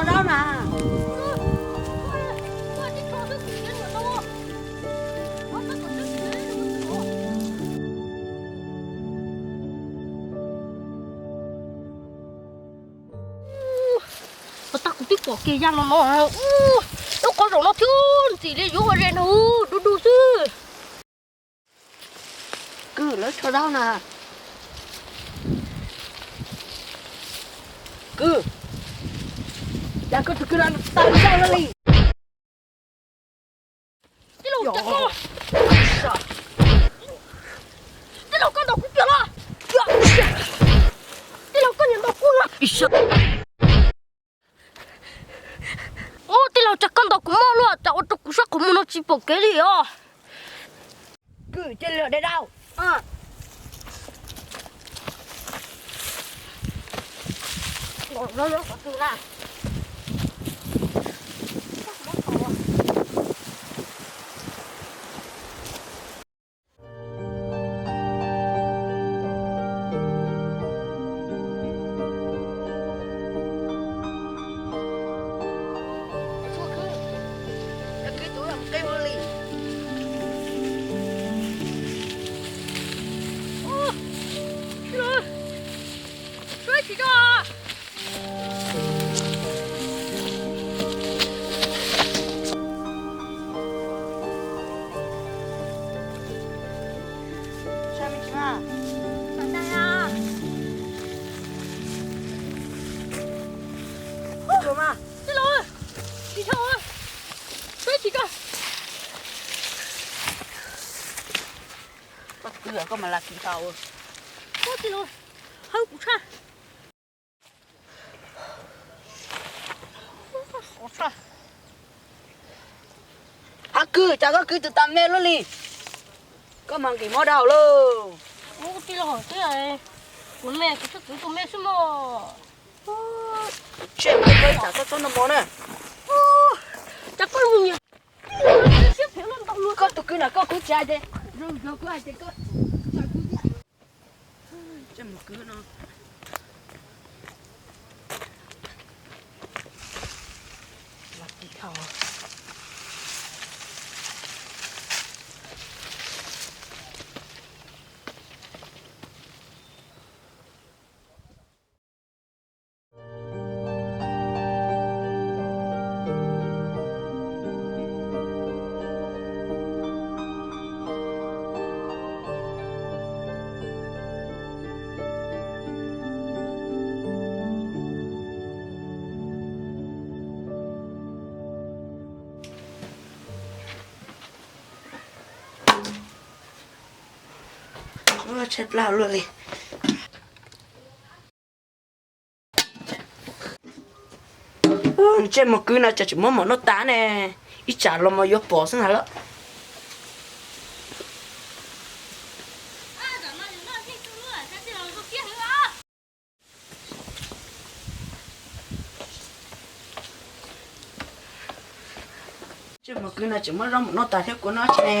Zaub na. Ua tag kuv twb pom kiag ya no no. Lub qhov zaum no thiab ntxim li yuav ua ze no, du du xwb. Kwv, lawv tsho zaub na. Kwv, cas koj tus kwv no tawm zaub lawm li? Tij laug, cas koj, tij laug, koj ntaus kuv kiag los? Tij laug, koj niam ntaus kuv los? Ub, tij laug, cas koj ntaus kuv mob luaj, cas ua rau kuv sab qhov muag no tsis pom kev li os. Kwv, cia li los de zaub. Koj tus kwv, koj mas lam kim tau. Koj tij laug, hawb kuv tshaj. Ab kwv, cas koj kwv tus tas me luaj li? Koj mas nqis mob dhau lauj. Ub, tij laug, kuv me, kuv tsuas kwv tus me xwb mog. Tshem mas koj ib tsam txhob txhob noj mov na. Cas koj mus nyiam siab phem luaj ntau luaj. Koj tus kwv na, koj kuv tsis hais tias, zoo yog kuv hais tias koj, koj kuv tsis hais. Tshem mus kwv no. Tshaib plab luaj li. Ntsej muag kwv no cas tseem muab mom noj tas ne, ib tsam los mas yuav pom xwb ntag lawm. Ntsej muag kwv no tseem muab zaub mom noj tas thiab kuv noj tsis ne.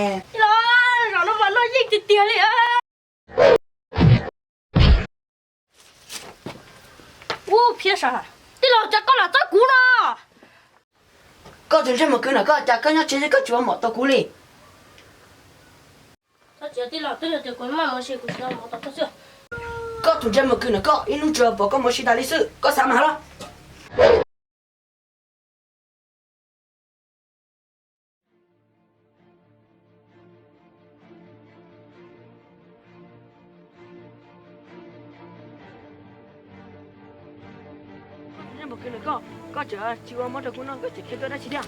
Zaum no mas noj yeej tiag tiag li. Ub, Phiab Sam, tij laug, cas koj lam txob kuv no? Koj tus ntsej muag kwv no, koj cas koj nyob tsev koj tsis ua mom tau kuv li? Koj tus ntsej muag kwv no, koj ib hnub tsuas pom koj mus ua si tas li xwb, koj xav mas los. Koj tseem tsis ua mov rau kuv noj, koj tseem khiav tuaj dab tsi thiab?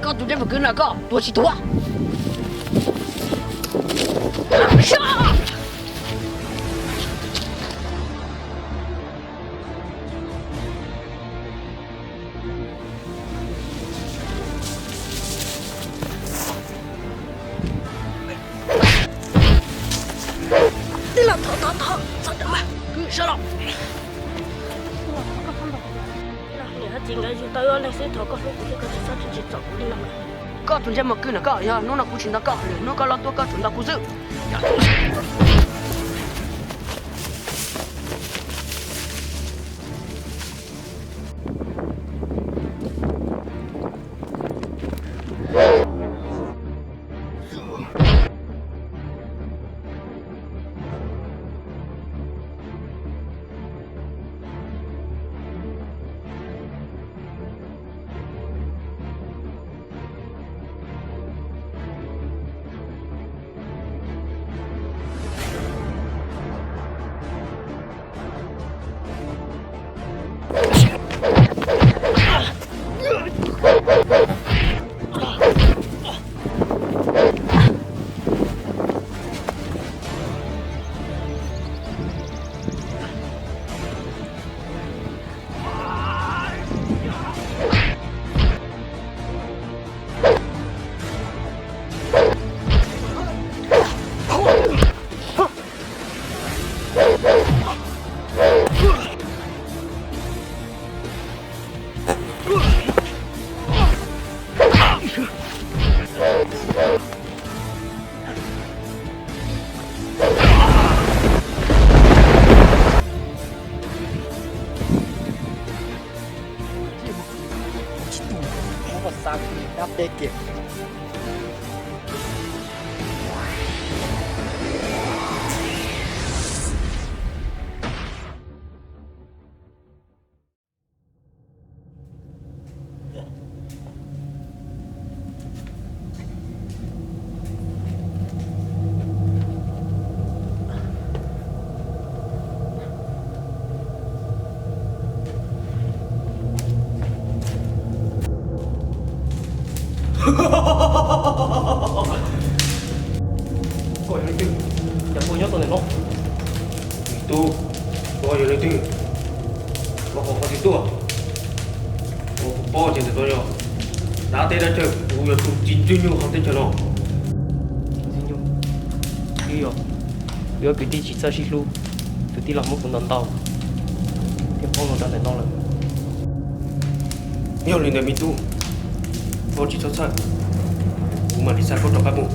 Koj tus ntsej muag kwv no koj tuag tsis tuag? Tij laug, thov thov thov, txhob cov mas kwv sawv los. Niam hab txiv nkawd yug tau ib ob leeg xwb, thov koj hlub kuv thiab koj tsis txhob tsim txom kuv li no lawm. Koj tus ntsej muag kwv ntawm koj, yog hnub no kuv tsis ntaus koj, lwm hnub koj loj tuaj koj tsuas ntaus kuv xwb. Tsis tu, muab koj xa dab teb kiag. Koj yog leej twg? Cas koj nyob tau ntawm no? Me tub, koj yog leej twg? Koj qhov koj tsis tuaj, koj puas paub tias ntawm no yog dab teb dab chaw, kuv yog tus txiv ntxwg nyoog hauv teb chaws no. Ntxwg nyoog? Twb yog, yuav kwv tij tsis txawj sib hlub, tus tij laug muab kuv ntaus ntaus thiaj poob los rau ntawm no lawm. Yog li ntawd me tub, koj tsis txhob txhawj, kuv mam li xa koj rov qab mus.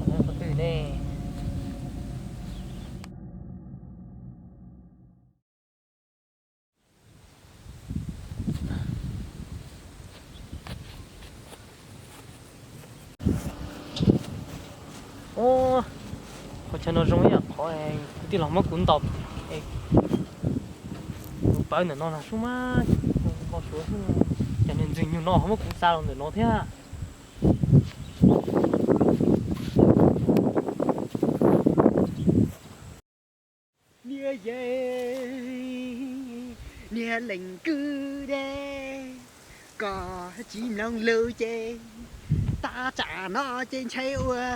Qhov twg ne? Ub, qhov chaw no zoo ib yam qhov kuv tij laug muab kuv ntaus, kuv pawv ntawm no los sub mas, npau suav xwb, cas niag ntxwg nyoog no ho muab kuv xa los ntawm no thiab. Niag yeej, niag leej kwv deb, koj tsis mloog lus ces, tab tsam no ces ntshe ua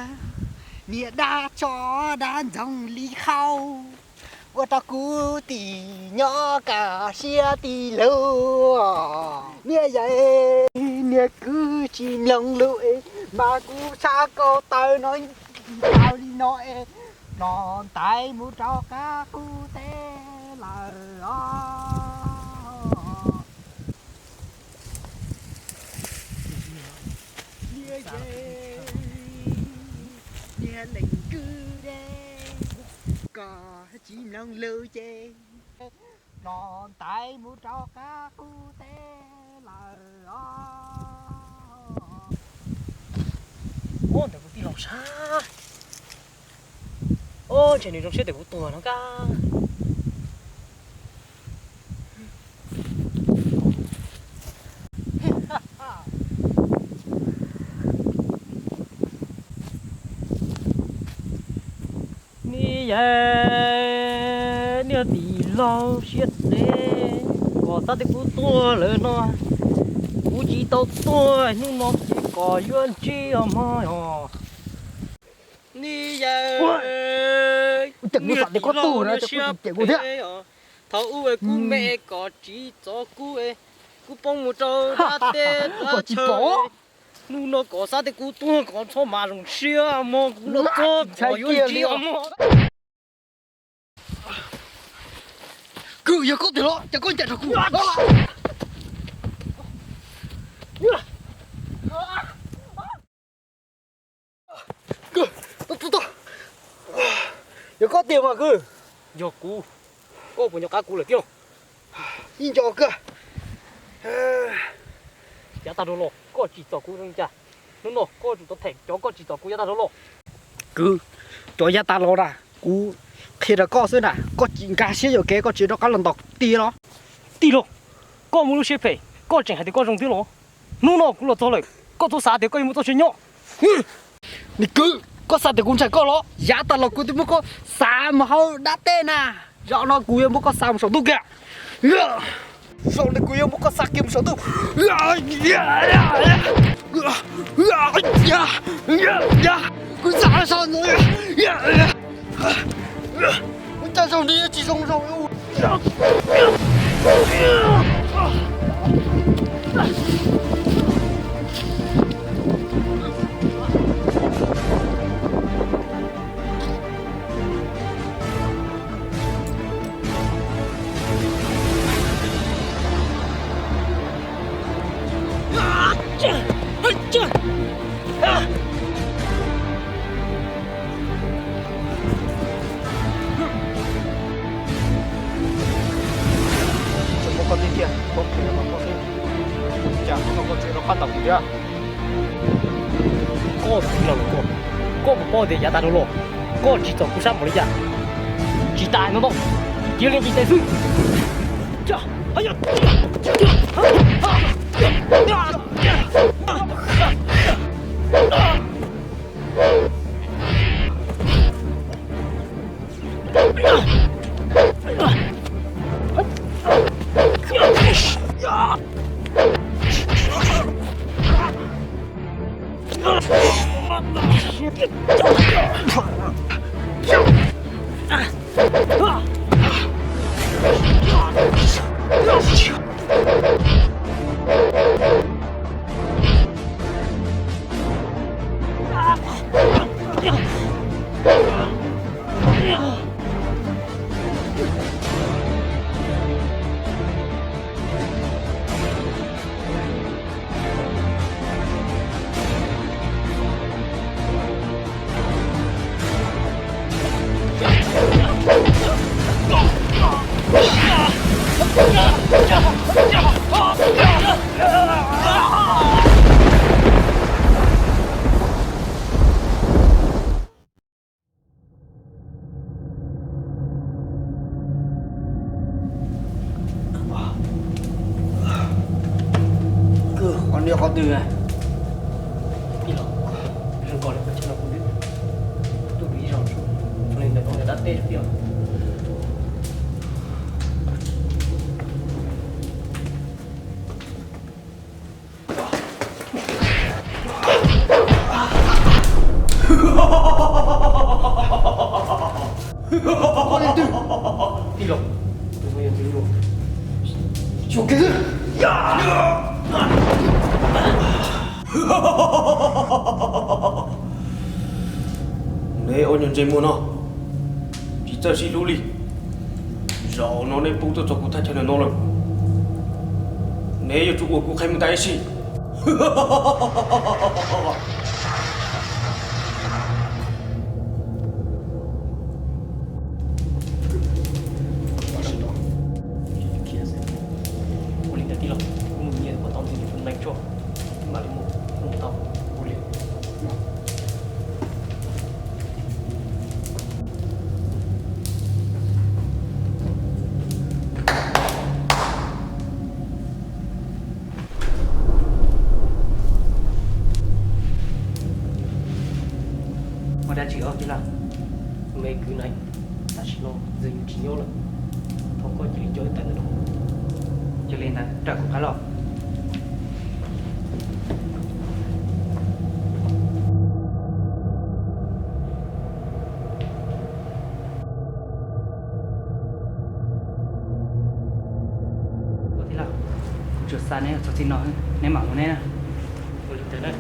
niag dab tsov dab ntxoog li hau ua rau kuv tim nyob kaj siab tij laug. Niag yeej, niag kwv tsis mloog lus, mas kuv xa koj taw no ntaus li no es, los ntais mus rau qab qub teb lawm os. Niag yeej, niag leej kwv deb, koj tsis mloog lus ces, los ntais mus rau qab qub teb lawm os. Ub, ntawm kuv tij laug sab. Ub, ntshe nws zoo siab tias kuv tuag no kab. Niag yeej, niag tij laug siab deb, kom xav tias kuv tuag lawm no, kuv tsis tau tuag hnub no ces kom yuav ntsib os mog os. Ni yawg, ces kuv xav tias koj tuag na, ces koj tsis cem kuv thiab. Thaum ub kuv me kom tsis txov kuv, kuv poob mus rau dab teb dab chaw. Hnub no kom xav tias kuv tuag kom txhob mas zoo siab mog, kuv los txog kom yuav ntsia mog. Kwv, yog koj tiag los cas koj ncaim rau kuv? Kwv, yog koj tiag mas kwv. Yog kuv, koj puas nco qab kuv lawm tiag? Yeej nco kawg. Yav tag dhau los koj tsis txom kuv zoo li cas, hnub no koj tsum tau them cov koj tsis txom kuv yav tag dhau los. Kwv, cov yav tag los na, kuv qhia rau koj xwb na, koj tsis nkag siab yuam kev, koj tsis rov qab los ntaus kuv tiag los. Tij laug, koj muaj lub siab phem, koj tseem hais tias koj zoo thiab los? Hnub no kuv los txog lawm, koj txhob xav tias koj yuav muaj txoj sia nyob. Niam kwv, koj xav tias kuv ntshai koj los? Yav tas los kuv twb muab koj xa mus hauv dab teb na, zaum no kuv yuav muab koj xa mus saum ntuj kiag. Zaum no kuv yuav muab koj xa kiag mus saum ntuj. Kuv xa saum no, ua cas zaum no tsis zoo zoo. Tsis muab koj tib kiag, koj qhia rau koj xwb, cas koj tsis rov qab ntaus kuv thiab? Koj txiv laus koj, koj puas paub tias yav tas dhau los koj tsis txom kuv sab npaum li cas? Tsis tas no ntau, cia li nqis tes xwb. Qhov no qhov twg? Ib los, zoo nkaus li qhov chaw no kuv twb tuaj ib zaug, zoo li ntawm no yog dab teb thiab. Tij laug, tus no yog tus yuav, xyuas kiag xwb. Neb ob nyuag ntsej muag no tsis txawj sib hlub li. Zaum no neb poob tuaj txog kuv thaj chaw ntawm no lawm, neb yuav tsum ua kuv qhia mus tas ib si. Ua li ntawd tij laug, kuv mus nyiam pom tau ntxiv tus neeg tso, mam li mus mus tau. Ua li. Ua dab tsi os tij laug, me kwv na, tam sim no nws tsis nyob lawm, thov koj cia li nco ib tawm ntawm no. Cia li ntawd, raws kuv qab los. Tsuas xa neb txog txij no, neb mam mus neb na.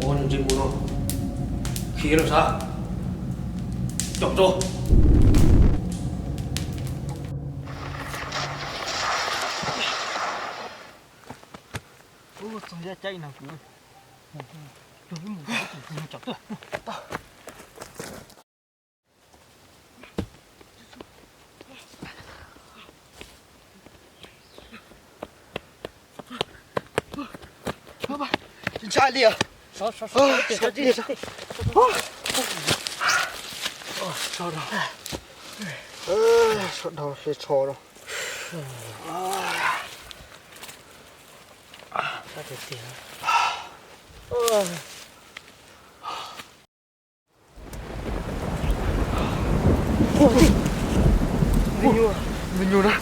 Ua ntsej muag no, khiav los sav, caum tso. Txog yaj caij no kuv, kuv mus, kuv mus caum tuaj. Ntshai li os. Sawv daws, sawv daws. Ntxwg nyug na.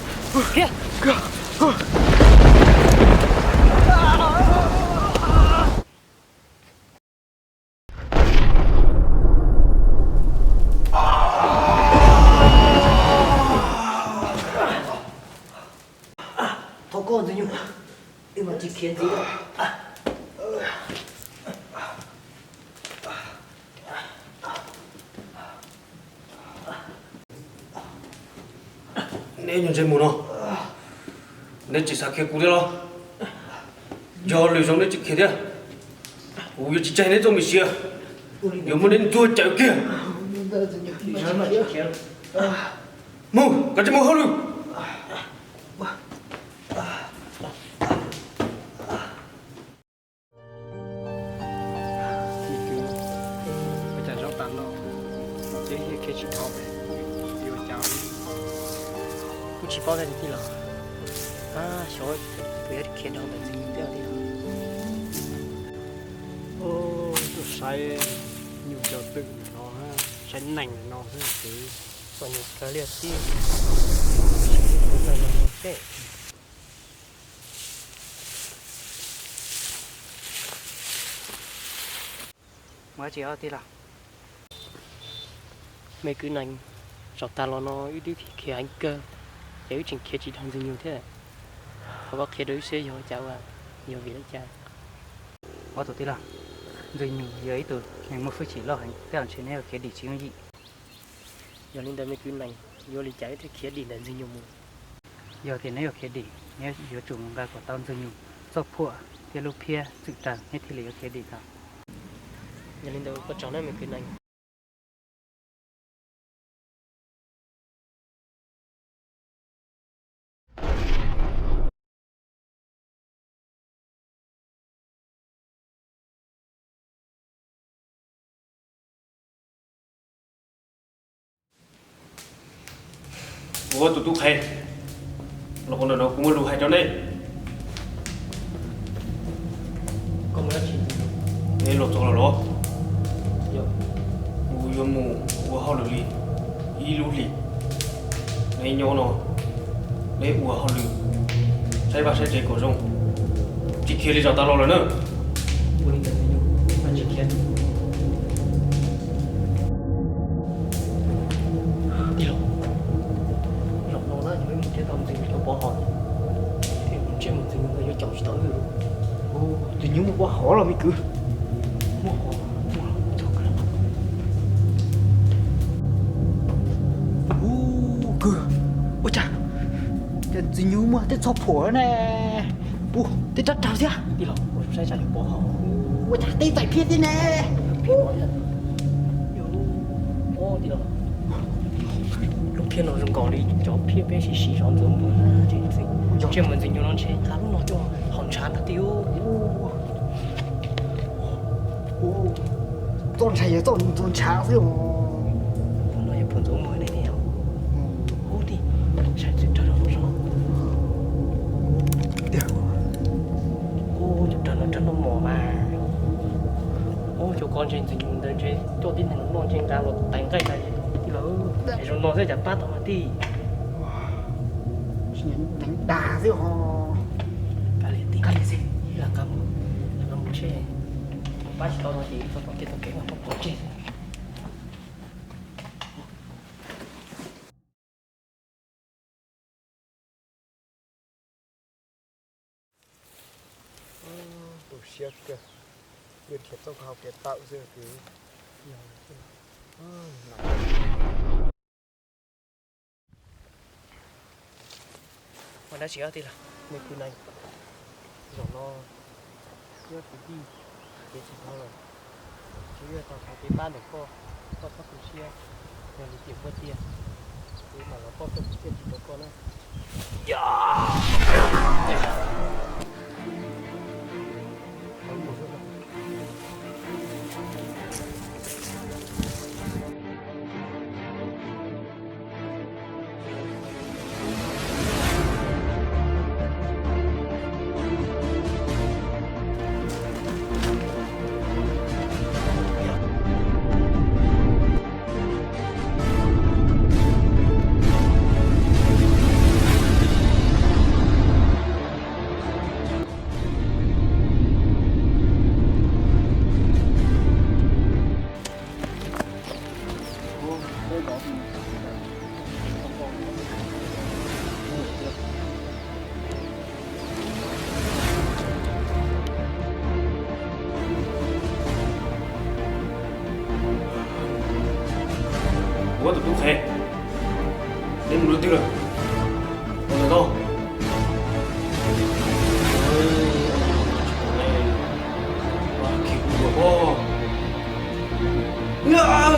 Thov koj Ntxwg Nyug, wb mam tsis khiav ntxiv. Neb nyuag ntsej muag no, neb tsis xav khiav kuv thiab los? Yog lwm zaus neb tsis khiav thiab, kuv yuav tsis tseg neb txoj me siab, yuav muab neb ntxuag cawm kiag. Mus, kav tsij mus hauj lwm. Ua cas zaub tas no ces khiav tsis dhau, ua cas kuj tsis paub thiab tij laug. Xyov kuv yuav khiav dhau ntawm Ntxwg Nyug thiab tij laug. Tuaj saib nyuj cov twm no, saib neeg no xwb ces txom nyem kawg li tij. Mus dab tsi tij laug? Me kwv Nees, zaum tas los no wb twb khiav heev kawg, ces wb tseem khiav tsis dhau Ntxwg Nyug thiab. Thov koj qhia rau wb seb yog cas, yog vim li cas? Ob tug tij laug, Ntxwg Nyug yog ib tug neeg muaj hwj chim loj heev, tej zaum ntshe neb yuav khiav dim tsis yooj yim. Yog li ntawd me kwv Nees, yuav li cas wb thiaj khiav dim ntawm Ntxwg Nyug mus? Yog tias neb yuav khiav dim, neb yuav tsum mus nqa kom tau Ntxwg Nyug txoj phuam thiab lub phiab txwm raws neb thiaj li yuav khiav dim tau. Yog li ntawd ua tsaug nawb me kwv Nees. Ua tus tub qhe, los ntawm no kuv muaj lus hais rau nej. Neb los txog lawm los? Kuv yuav mus ua hauj lwm li ib lub hlis. Neb nyob no, neb ua hauj lwm, saib vaj saib tsev kom zoo, tsis khiav li zaum tas los lawm na. Tij laug, zaum no na yog wb mus thiab tau Ntxwg Nyug cov pov haum, thiab ntsej muag Ntxwg Nyug ntawd yuav caum tsis tau wb. Ntxwg Nyug muaj pov haum los me kwv? Muaj hov, muaj hov. Ub, kwv, ua cas, cas Ntxwg Nyug muaj tej txoj phuam ne? Ub, tej rab raug thiab. Tij laug, ua saib tsam yog pov haum. Ua cas tej txais phiab thiab ne? Lub phiab no zoo nkaus li cov phiab peb siv siv zov ntxuav muag. Ntsej muag Ntxwg Nyug no ntshe nqa lub no coj haus ntshav ntag tij. Txoj ntshav yog txoj ntxuav ntshav xwb os. No yog phuam ntxuav muag ne. Ub tij, saib txwm raug no zov. Ub, cov raug no raug noj mos mas. Ub, cov ko ntshe Ntxwg Nyug ntawd ntshe coj tib neeg noj ntshe nqa los tais nqaij tas. Tij laug, zoo no xwb cas pab tau mas tij. Neev dag xwb ho. Kav liam tij, kav liam xwb. Lam nqa mus. Tseg, pab tsis tau no ces txog tom kiag tau kev mas poob pov tseg. Tu siab kawg, yeej nrhiav txoj hau kev tawm xwb ces. Ua dab tsi ob tij laug? Nws kwv na, zaum no wb kwv tij ces tsis tau lawm, tsis yuav tau qhov kev pab ntawm koj, koj txhob tu siab, yog li tiam muaj tiag, kuv mam los pauj txoj kev txiaj ntsig rau koj na. Ua tus tub qhe, neb mus rau twg lawm? Ua ntawm no.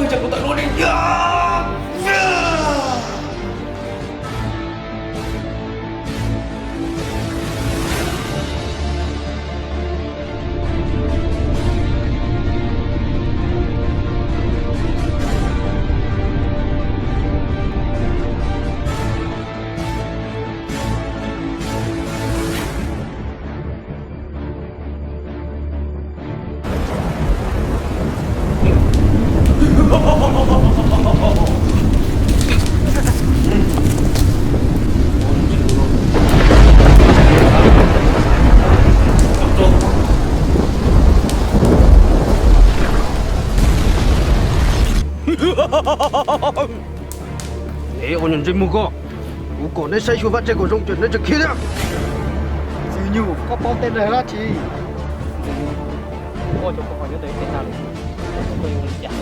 Ces kuv tawm luaj li. Neb ua nyuag ntsej muag koj, kuv kom neb saib xyuas vaj tse kom zoo ces neb tseem khiav thiab. Xwb nyuj, koj paub tej no dab tsi? Koj cov poj ho nyob ntawd ib teg tag, koj yuav ua li cas?